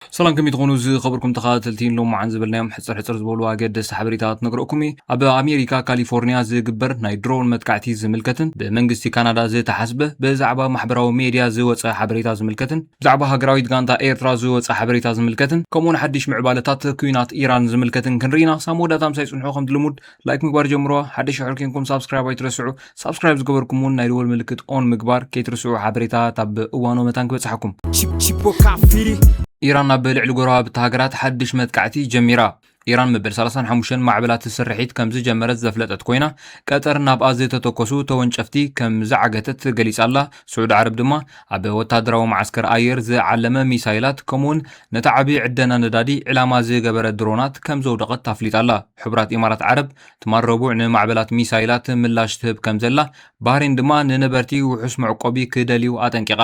ሰላም፣ ከመይ ትኾኑ ዝኸበርኩም ተኸታተልቲ? ሎማዓን ዝበልናዮም ሕፅር ሕፅር ዝበሉ ኣገደስቲ ሓበሬታት ነግረኩም እዩ። ኣብ ኣሜሪካ ካሊፎርኒያ ዝግበር ናይ ድሮን መጥቃዕቲ ዝምልከትን ብመንግስቲ ካናዳ ዝተሓስበ ብዛዕባ ማሕበራዊ ሜድያ ዝወፀ ሓበሬታ ዝምልከትን ብዛዕባ ሃገራዊት ጋንታ ኤርትራ ዝወፀ ሓበሬታ ዝምልከትን ከምኡውን ሓድሽ ምዕባለታት ኩናት ኢራን ዝምልከትን ክንርኢና። ሳብ መወዳእታ ምሳይ ፅንሑ። ከም ልሙድ ላይክ ምግባር ጀምሮ። ሓድሽ ሕር ኮንኩም ሳብስክራይብ ኣይትረስዑ። ሳብስክራይብ ዝገበርኩም እውን ናይ ደወል ምልክት ኦን ምግባር ከይትርስዑ። ሓበሬታት ኣብ እዋኖ መታን ክበፅሓኩም። Chip- Chipoka Firi. ኢራን ኣብ ልዕሊ ጎረባብቲ ሃገራት ሓድሽ መጥቃዕቲ ጀሚራ። ኢራን መበል ሰላሳን ሓሙሽተን ማዕበላት ስርሒት ከም ዝጀመረት ዘፍለጠት ኮይና፣ ቀጠር ናብኣ ዝተተኮሱ ተወንጨፍቲ ከም ዝዓገተት ገሊጻ ኣላ። ስዑዲ ዓረብ ድማ ኣብ ወታደራዊ መዓስከር ኣየር ዝዓለመ ሚሳይላት ከምኡውን ነቲ ዓቢ ዕደና ነዳዲ ዕላማ ዝገበረ ድሮናት ከም ዘውደቐት ኣፍሊጣ ኣላ። ሕቡራት ኢማራት ዓረብ ትማል ረቡዕ ንማዕበላት ሚሳይላት ምላሽ ትህብ ከም ዘላ፣ ባህሬን ድማ ንነበርቲ ውሑስ መዕቆቢ ክደልዩ ኣጠንቂቓ።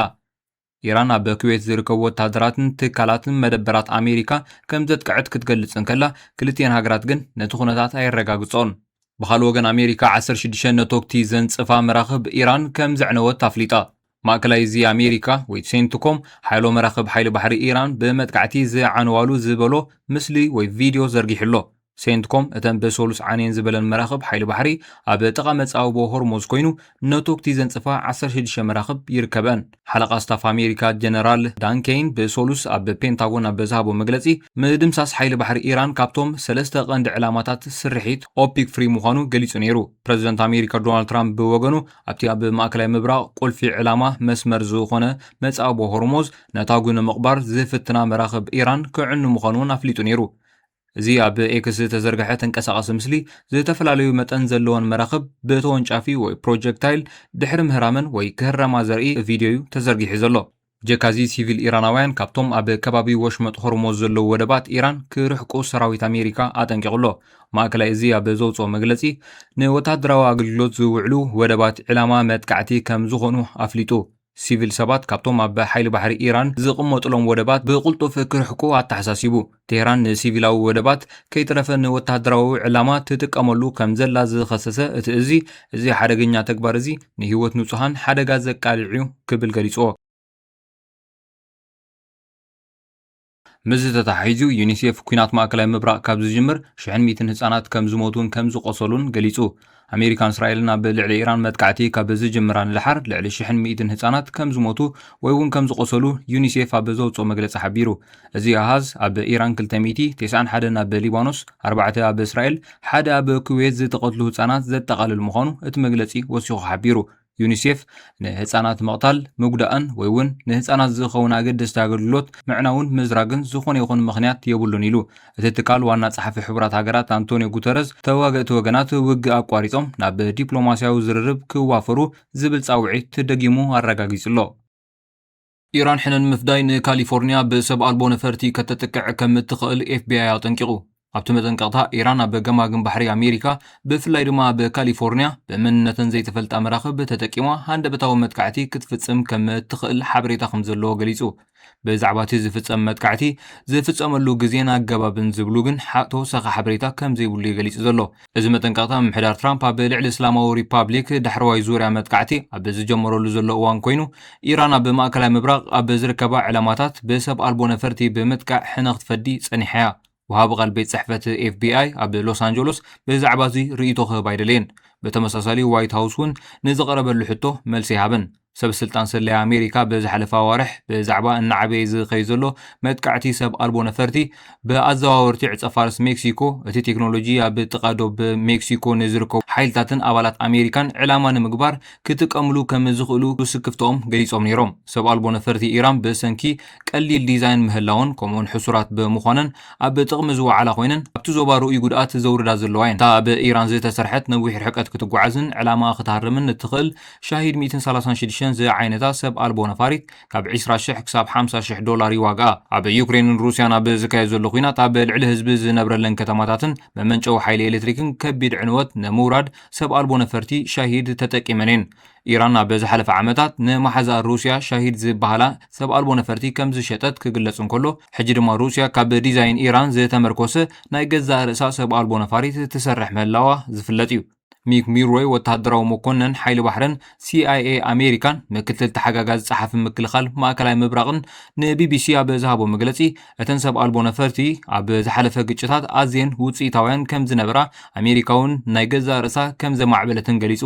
ኢራን ኣብ ኩዌት ዝርከቡ ወታደራትን ትካላትን መደበራት ኣሜሪካ ከም ዘጥቅዐት ክትገልጽ እንከላ፣ ክልቲኤን ሃገራት ግን ነቲ ኩነታት ኣየረጋግጾን። ብኻልእ ወገን ኣሜሪካ ዓሰርተ ሽዱሽተ ነቶግቲ ዘንጽፋ መራኽብ ኢራን ከም ዘዕነወት ኣፍሊጣ። ማእከላይ እዚ ኣሜሪካ ወይ ሴንትኮም ሓይሎ መራኽብ ሓይሊ ባሕሪ ኢራን ብመጥቃዕቲ ዝዓነዋሉ ዝበሎ ምስሊ ወይ ቪድዮ ዘርጊሑ ኣሎ። ሴንትኮም እተን ብሶሉስ ዓንየን ዝበለን መራኽብ ሓይሊ ባሕሪ ኣብ ጥቓ መጻብቦ ሆርሞዝ ኮይኑ ነቶግቲ ዘንጽፋ ዓሰርተ ሽዱሽተ መራኽብ ይርከበን። ሓለቓ ስታፍ ኣሜሪካ ጀነራል ዳን ኬይን ብሶሉስ ኣብ ፔንታጎን ኣብ ዝሃቦ መግለጺ፣ ምድምሳስ ሓይሊ ባሕሪ ኢራን ካብቶም ሰለስተ ቀንዲ ዕላማታት ስርሒት ኦፒክ ፍሪ ምዃኑ ገሊጹ ነይሩ። ፕረዚደንት ኣሜሪካ ዶናልድ ትራምፕ ብወገኑ ኣብቲ ኣብ ማእከላይ ምብራቕ ቁልፊ ዕላማ መስመር ዝኾነ መጻብቦ ሆርሞዝ ነታጉ ንምቕባር ዝፍትና መራኽብ ኢራን ክዕኑ ምዃኑ እውን ኣፍሊጡ ነይሩ። እዚ ኣብ ኤክስ ዝተዘርግሐ ተንቀሳቓሲ ምስሊ፣ ዝተፈላለዩ መጠን ዘለወን መራኽብ ብተወንጫፊ ወይ ፕሮጀክታይል ድሕሪ ምህራመን ወይ ክህረማ ዘርኢ ቪድዮ እዩ ተዘርጊሑ ዘሎ። ጀካዚ ሲቪል ኢራናውያን ካብቶም ኣብ ከባቢ ወሽመጥ ሆርሞዝ ዘለዉ ወደባት ኢራን ክርሕቁ ሰራዊት ኣሜሪካ ኣጠንቂቑ ኣሎ። ማእከላይ እዚ ኣብ ዘውፅኦ መግለፂ፣ ንወታደራዊ ኣገልግሎት ዝውዕሉ ወደባት ዕላማ መጥቃዕቲ ከም ዝኾኑ ኣፍሊጡ። ሲቪል ሰባት ካብቶም ኣብ ሓይሊ ባሕሪ ኢራን ዝቕመጡሎም ወደባት ብቕልጡፍ ክርሕቁ ኣተሓሳሲቡ። ቴህራን ንሲቪላዊ ወደባት ከይተረፈ ንወታደራዊ ዕላማ ትጥቀመሉ ከም ዘላ ዝኸሰሰ እቲ እዚ፣ እዚ ሓደገኛ ተግባር እዚ ንህይወት ንጹሃን ሓደጋ ዘቃልዕ እዩ ክብል ገሊጽዎ። ምስዚ ተተሓሒዙ ዩኒሴፍ ኲናት ማእከላይ ምብራቕ ካብ ዝጅምር ሽሕን ሚእትን ህጻናት ከም ዝሞቱን ከም ዝቖሰሉን ገሊጹ። ኣሜሪካን እስራኤልን ኣብ ልዕሊ ኢራን መጥቃዕቲ ካብ ዝጅምራ ንደሓር ልዕሊ ሽሕን ሚእትን ህጻናት ከም ዝሞቱ ወይ እውን ከም ዝቖሰሉ ዩኒሴፍ ኣብ ዘውጽኦ መግለጺ ሓቢሩ። እዚ ኣሃዝ ኣብ ኢራን ክልተ ሚእቲ፣ ተስዓን ሓደን ኣብ ሊባኖስ፣ ኣርባዕተ ኣብ እስራኤል፣ ሓደ ኣብ ኩዌት ዝተቐትሉ ህጻናት ዘጠቓልል ምዃኑ እቲ መግለጺ ወሲኹ ሓቢሩ። ዩኒሴፍ ንህጻናት ምቕታል፣ ምጉዳእን ወይ እውን ንህጻናት ዝኸውን ኣገደስቲ ኣገልግሎት ምዕናውን ምዝራግን ዝኾነ ይኹን ምኽንያት የብሉን ኢሉ። እቲ ትካል ዋና ጸሓፊ ሕቡራት ሃገራት ኣንቶኒዮ ጉተረዝ ተዋገእቲ ወገናት ውግእ ኣቋሪጾም ናብ ዲፕሎማስያዊ ዝርርብ ክዋፈሩ ዝብል ጻውዒት ደጊሙ ኣረጋጊጹ ኣሎ። ኢራን ሕነ ንምፍዳይ ንካሊፎርኒያ ብሰብ ኣልቦ ነፈርቲ ከተጥቅዕ ከም እትኽእል ኤፍቢኣይ ኣጠንቂቑ። ኣብቲ መጠንቀቕታ፣ ኢራን ኣብ ገማግም ባሕሪ ኣሜሪካ፣ ብፍላይ ድማ ኣብ ካሊፎርኒያ፣ ብመንነተን ዘይተፈልጣ መራኽብ ተጠቂማ ሃንደበታዊ መጥቃዕቲ ክትፍጽም ከም እትኽእል ሓበሬታ ከም ዘለዎ ገሊጹ። ብዛዕባ እቲ ዝፍጸም መጥቃዕቲ፣ ዝፍጸመሉ ግዜን ኣገባብን ዝብሉ ግን ሓ-፣ ተወሳኺ ሓበሬታ ከም ዘይብሉ እዩ ገሊጹ ዘሎ። እዚ መጠንቀቕታ ምምሕዳር ትራምፕ ኣብ ልዕሊ እስላማዊ ሪፓብሊክ ዳሕረዋይ ዙርያ መጥቃዕቲ ኣብ ዝጀመረሉ ዘሎ እዋን ኮይኑ፣ ኢራን ኣብ ማእከላይ ምብራቕ ኣብ ዝርከባ ዕላማታት ብሰብ ኣልቦ ነፈርቲ ብምጥቃዕ ሕነ ክትፈዲ ጸኒሓ እያ። ወሃቢ ቃል ቤት ጽሕፈት ኤፍቢኣይ ኣብ ሎስ ኣንጀሎስ ብዛዕባ እዚ ርእይቶ ክህብ ኣይደለየን። ብተመሳሳሊ ዋይት ሃውስ እውን ንዝቐረበሉ ሕቶ መልሲ ኣይሃበን። ሰብ ስልጣን ስለያ ኣሜሪካ ብዝሓለፈ ኣዋርሕ ብዛዕባ እናዓበየ ዝኸይድ ዘሎ መጥቃዕቲ ሰብ ኣልቦ ነፈርቲ ብኣዘዋወርቲ ዕጸ ፋርስ ሜክሲኮ፣ እቲ ቴክኖሎጂ ኣብ ጥቓ ዶብ ሜክሲኮ ንዝርከቡ ሓይልታትን ኣባላት ኣሜሪካን ዕላማ ንምግባር ክጥቀምሉ ከም ዝኽእሉ ስክፍትኦም ገሊጾም ነይሮም። ሰብ ኣልቦ ነፈርቲ ኢራን ብሰንኪ ቀሊል ዲዛይን ምህላውን ከምኡውን ሕሱራት ብምዃነን ኣብ ጥቕሚ ዝወዓላ ኮይነን ኣብቲ ዞባ ርኡይ ጉድኣት ዘውርዳ ዘለዋ እየን። እታ ኣብ ኢራን ዝተሰርሐት ነዊሕ ርሕቀት ክትጓዓዝን ዕላማ ክትሃርምን እትኽእል ሻሂድ ሚእትን ሰላሳን ሽዱሽተን ዝዓይነታ ሰብ ኣልቦ ነፋሪት ካብ ዕስራ ሽሕ ክሳብ ሓምሳ ሽሕ ዶላር ይዋግኣ። ኣብ ዩክሬንን ሩስያን ኣብ ዝካየድ ዘሎ ኲናት ኣብ ልዕሊ ህዝቢ ዝነብረለን ከተማታትን መመንጨዊ ሓይሊ ኤሌክትሪክን ከቢድ ዕንወት ንምውራድ ሰብ ኣልቦ ነፈርቲ ሻሂድ ተጠቂመን እየን። ኢራን ኣብ ዝሓለፈ ዓመታት ንመሓዛኣ ሩስያ ሻሂድ ዝበሃላ ሰብ ኣልቦ ነፈርቲ ከም ዝሸጠት ክግለጽ እንከሎ፣ ሕጂ ድማ ሩስያ ካብ ዲዛይን ኢራን ዝተመርኮሰ ናይ ገዛእ ርእሳ ሰብ ኣልቦ ነፋሪት ትሰርሕ ምህላዋ ዝፍለጥ እዩ። ሚክ ሚልሮይ፣ ወተሃደራዊ መኮነን ሓይሊ ባሕርን ሲ ኣይ ኤ ኣሜሪካን ምክትል ተሓጋጋዚ ጸሓፊ ምክልኻል ማእከላይ ምብራቕን፣ ንቢ ቢ ሲ ኣብ ዝሃቦ መግለጺ፣ እተን ሰብ ኣልቦ ነፈርቲ ኣብ ዝሓለፈ ግጭታት ኣዝየን ውጽኢታውያን ከም ዝነበራ፣ ኣሜሪካ እውን ናይ ገዛእ ርእሳ ከም ዘማዕበለትን ገሊጹ።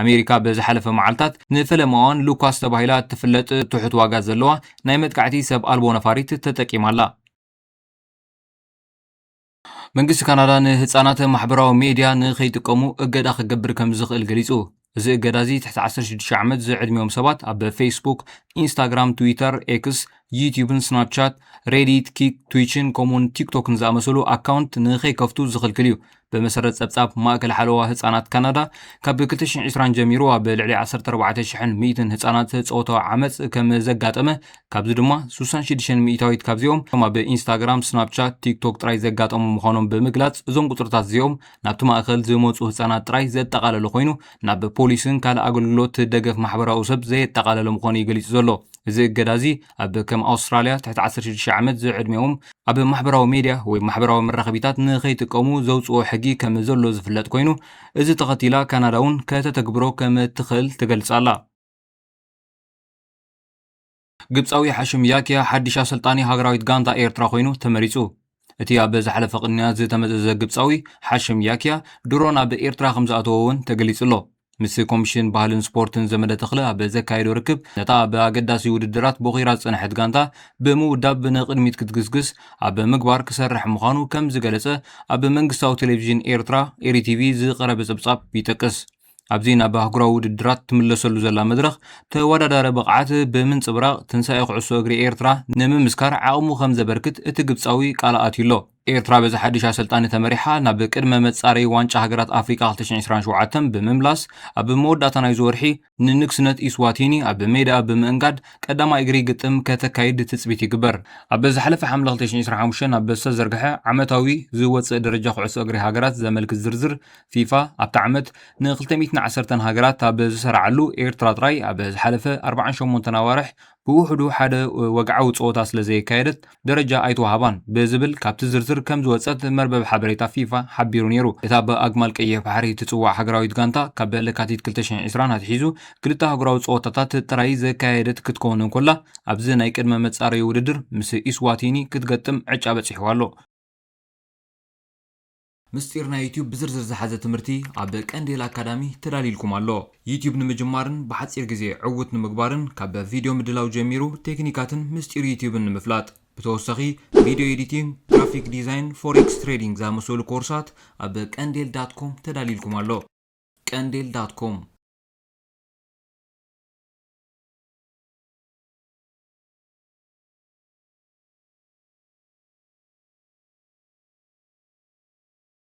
ኣሜሪካ ኣብ ዝሓለፈ መዓልታት ንፈለማዋን ሉካስ ተባሂላ እትፍለጥ ትሑት ዋጋ ዘለዋ ናይ መጥቃዕቲ ሰብ ኣልቦ ነፋሪት ተጠቂማ ኣላ። መንግስቲ ካናዳ ንህጻናት ማሕበራዊ ሜድያ ንኸይጥቀሙ እገዳ ክገብር ከም ዝኽእል ገሊጹ። እዚ እገዳ እዚ ትሕቲ ዓሰርተ ሽዱሽተ ዓመት ዝዕድሚኦም ሰባት ኣብ ፌስቡክ፣ ኢንስታግራም፣ ትዊተር፣ ኤክስ፣ ዩቲዩብን ስናፕቻት፣ ሬዲት፣ ኪክ፣ ትዊችን ከምኡውን ቲክቶክን ዝኣመሰሉ ኣካውንት ንኸይከፍቱ ዝኽልክል እዩ። ብመሰረት ጸብጻብ ማእከል ሓለዋ ህጻናት ካናዳ፣ ካብ ክልተ ሽሕን ዕስራን ጀሚሩ ኣብ ልዕሊ ዓሰርተ ኣርባዕተ ሽሕን ሚእትን ህጻናት ጾታዊ ዓመጽ ከም ዘጋጠመ፣ ካብዚ ድማ ስሳን ሽዱሽተን ሚእታዊት ካብዚኦም ኣብ ኢንስታግራም፣ ስናፕቻት፣ ቲክቶክ ጥራይ ዘጋጠሙ ምዃኖም ብምግላጽ፣ እዞም ቁጽርታት እዚኦም ናብቲ ማእከል ዝመጹ ህጻናት ጥራይ ዘጠቓለለ ኮይኑ፣ ናብ ፖሊስን ካልእ ኣገልግሎት ደገፍ ማሕበራዊ ሰብ ዘየጠቓለለ ምዃኑ እዩ ገሊጹ ዘሎ። እዚ እገዳ እዚ ኣብ ከም ኣውስትራልያ ትሕቲ ዓሰርተ ሽዱሽተ ዓመት ዝዕድሚኦም ኣብ ማሕበራዊ ሜድያ ወይ ማሕበራዊ መራኸቢታት ንኸይጥቀሙ ዘውጽኦ ሕጊ ከም ዘሎ ዝፍለጥ ኮይኑ፣ እዚ ተኸቲላ ካናዳ እውን ከተተግብሮ ከም እትኽእል ትገልጽ ኣላ። ግብጻዊ ሓሽም ያኪያ ሓድሽ ኣሰልጣኒ ሃገራዊት ጋንታ ኤርትራ ኮይኑ ተመሪጹ። እቲ ኣብ ዝሓለፈ ቅንያት ዝተመዘዘ ግብጻዊ ሓሽም ያኪያ ድሮ ናብ ኤርትራ ከም ዝኣተወ እውን ተገሊጹ ኣሎ። ምስ ኮሚሽን ባህልን ስፖርትን ዘመደ ተኽለ ኣብ ዘካየዶ ርክብ፣ ነታ ኣብ ኣገዳሲ ውድድራት ቦኺራ ዝጸንሐት ጋንታ ብምውዳብ ንቕድሚት ክትግስግስ ኣብ ምግባር ክሰርሕ ምዃኑ ከም ዝገለጸ ኣብ መንግስታዊ ቴሌቪዥን ኤርትራ፣ ኤሪ ቲ ቪ፣ ዝቐረበ ጸብጻብ ይጠቅስ። ኣብዚ ናብ ኣህጉራዊ ውድድራት ትምለሰሉ ዘላ መድረኽ፣ ተወዳዳሪ ብቕዓት ብምንጽብራቕ፣ ትንሳኤ ኩዕሶ እግሪ ኤርትራ ንምምስካር ዓቕሙ ከም ዘበርክት እቲ ግብጻዊ ቃል ኣትዩ ኣሎ። ኤርትራ በዚ ሓድሽ ኣሰልጣኒ ተመሪሓ ናብ ቅድመ መጻረዪ ዋንጫ ሃገራት ኣፍሪቃ ክልተ ሽሕን ዕስራን ሸውዓተን ብምምላስ፣ ኣብ መወዳእታ ናይዚ ወርሒ ንንግስነት ኢስዋቲኒ ኣብ ሜዳ ብምእንጋድ ቀዳማይ እግሪ ግጥም ከተካይድ ትጽቢት ይግበር። ኣብ ዝሓለፈ ሓምለ ክልተ ሽሕን ዕስራን ሓሙሽተን ኣብ ዝተዘርግሐ ዓመታዊ ዝወጽእ ደረጃ ኩዕሶ እግሪ ሃገራት ዘመልክት ዝርዝር ፊፋ፣ ኣብቲ ዓመት ንክልተ ሚእትን ዓሰርተን ሃገራት ኣብ ዝሰራዓሉ፣ ኤርትራ ጥራይ ኣብ ዝሓለፈ ኣርባዓን ሸሞንተን ኣዋርሕ ብውሕዱ ሓደ ወግዓዊ ጸወታ ስለ ዘየካየደት ደረጃ ኣይተዋህባን ብዝብል ካብቲ ዝርዝር ከም ዝወጸት መርበብ ሓበሬታ ፊፋ ሓቢሩ ነይሩ። እታ ብኣግማል ቀይሕ ባሕሪ ትጽዋዕ ሃገራዊት ጋንታ ካብ ለካቲት ክልተ ሽሕን ዕስራን ኣትሒዙ ክልተ ኣህጉራዊ ጸወታታት ጥራይ ዘካየደት ክትከውን እንኮላ፣ ኣብዚ ናይ ቅድመ መጻረዪ ውድድር ምስ ኢስዋቲኒ ክትገጥም ዕጫ በጺሕዋ ኣሎ። ምስጢር ናይ ዩቲዩብ ብዝርዝር ዝሓዘ ትምህርቲ ኣብ ቀንዴል ኣካዳሚ ተዳሊልኩም ኣሎ። ዩቲዩብ ንምጅማርን ብሓጺር ግዜ ዕዉት ንምግባርን፣ ካብ ቪድዮ ምድላው ጀሚሩ ቴክኒካትን ምስጢር ዩቲዩብን ንምፍላጥ። ብተወሳኺ፣ ቪድዮ ኤዲቲንግ፣ ግራፊክ ዲዛይን፣ ፎሬክስ ትሬዲንግ ዝኣመሰሉ ኮርሳት ኣብ ቀንዴል ዳት ኮም ተዳሊልኩም ኣሎ። ቀንዴል ዳት ኮም።